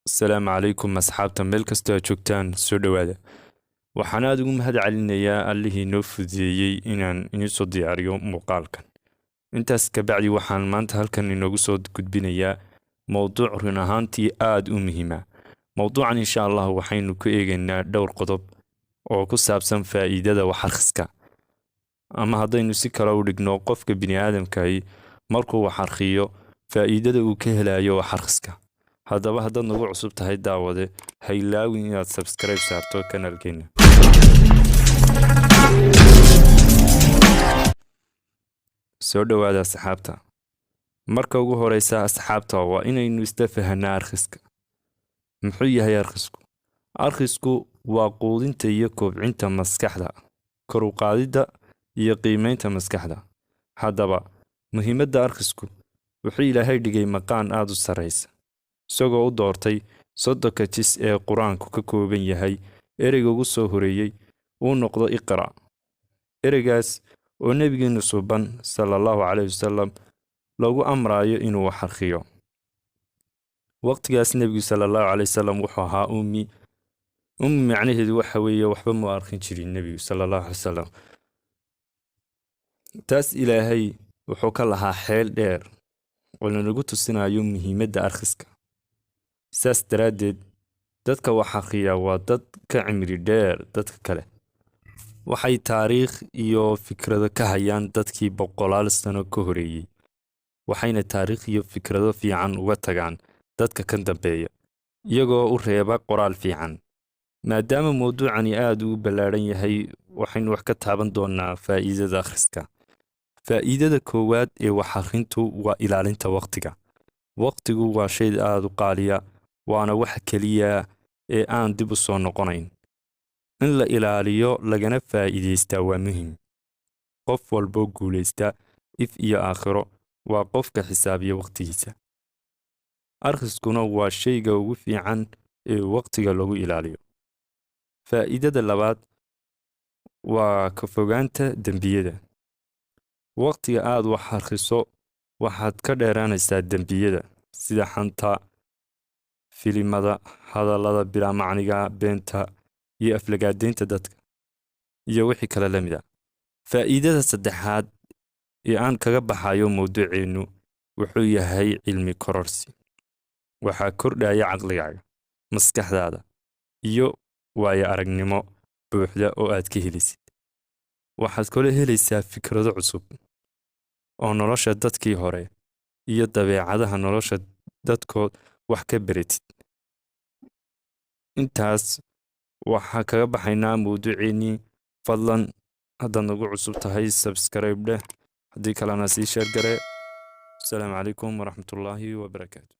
Asalaamu calaykum asxaabta, meel kastoo aad joogtaan, soo dhowaada. Waxaan aada ugu mahad celinayaa Allihii noo fududeeyey inaan idiin diyaariyo muuqaalkan. Intaas kabacdi, waxaan maanta halkan inoogu soo gudbinayaa mowduuc run ahaantii aada u muhiima. Mowduucan, insha Allah, waxaynu ku eegaynaa dhowr qodob oo ku saabsan faa'iidada wax akhriska, ama haddaynu si kale u dhigno, qofka bini aadamkahi markuu wax akhriyo faa'iidada uu ka helayo wax akhriska. Haddaba, haddaad nagu cusub tahay, daawade, ha ilaawin inaad subscribe saarto kanaalkeena. Soo dhowaada asxaabta. Marka ugu horeysa, asxaabta, waa inaynu isla fahanaa akhriska. Muxuu yahay akhrisku? Akhrisku waa quudinta iyo kobcinta maskaxda, kor u qaadidda iyo qiimeynta maskaxda. Haddaba, muhiimadda akhrisku wuxuu Ilaahay dhigay maqaan aada u sarreysa, isagoo u doortay 30-ka jis ee Qur-aanku ka kooban yahay ereyga ugu soo horeeyey uu noqdo "iqra'". Ereygaas oo Nebigeenu suuban, sala Allahu caleyhi wasalam, lagu amraayo inuu wax akhriyo. Waqtigaas Nebigu, sala Allahu caleyhi wasalam, wuxuu ahaa ummi. Ummi macnaheedu waxa weeye waxba mu arkin jirin Nebigu, sala Allahu caleyhi wasalam. Taas Ilaahay wuxuu ka lahaa xeel dheer oo lanagu tusinayo muhiimadda akhriska. Saas daraaddeed, dadka wax akhriya waa dad ka cimri dheer dadka kale. Waxay taariikh iyo fikrado ka hayaan dadkii boqolaal sano ka horeeyey, waxayna taariikh iyo fikrado fiican uga tagaan dadka ka dambeeya, iyagoo u reeba qoraal fiican. Maadaama mawduucani aada uu ballaadhan yahay, waxaynu wax ka taaban doonaa faa'iidada akhriska. Faa'iidada koowaad ee wax akhrintu waa ilaalinta waqtiga. Waqtigu waa shay aada u qaaliya, waana waxa keliya ee aan dib u soo noqonayn. In la ilaaliyo lagana faa'iidaystaa waa muhiim. Qof walboo guulaysta if iyo aakhiro waa qofka xisaabiya waqtigiisa. Akhriskuna waa shayga ugu fiican ee waqtiga lagu ilaaliyo. Faa'iidada labaad waa ka fogaanta dembiyada. Waqtiga aad wax akhriso waxaad ka dheeraanaysaa dembiyada sida xanta, filimada, hadallada bilaa macniga, beenta iyo aflagaadaynta dadka iyo wixii kale la mid a. Faa'iidada saddexaad ee aan kaga baxayo mawduuceennu wuxuu yahay cilmi kororsi. Waxaa kordhaya caqligaaga, maskaxdaada iyo waayo aragnimo buuxda oo aad ka helisid. Waxaad kula helaysaa fikrado cusub oo nolosha dadkii hore iyo dabeecadaha nolosha dadkood wax ka baratid. Intaas waxaa kaga baxaynaa mawduuceennii. Fadlan, haddaad nagu cusub tahay, subscribe dheh, haddii kalena sii share garee. Asalaamu calaykum waraxmatullaahi wabarakaatu.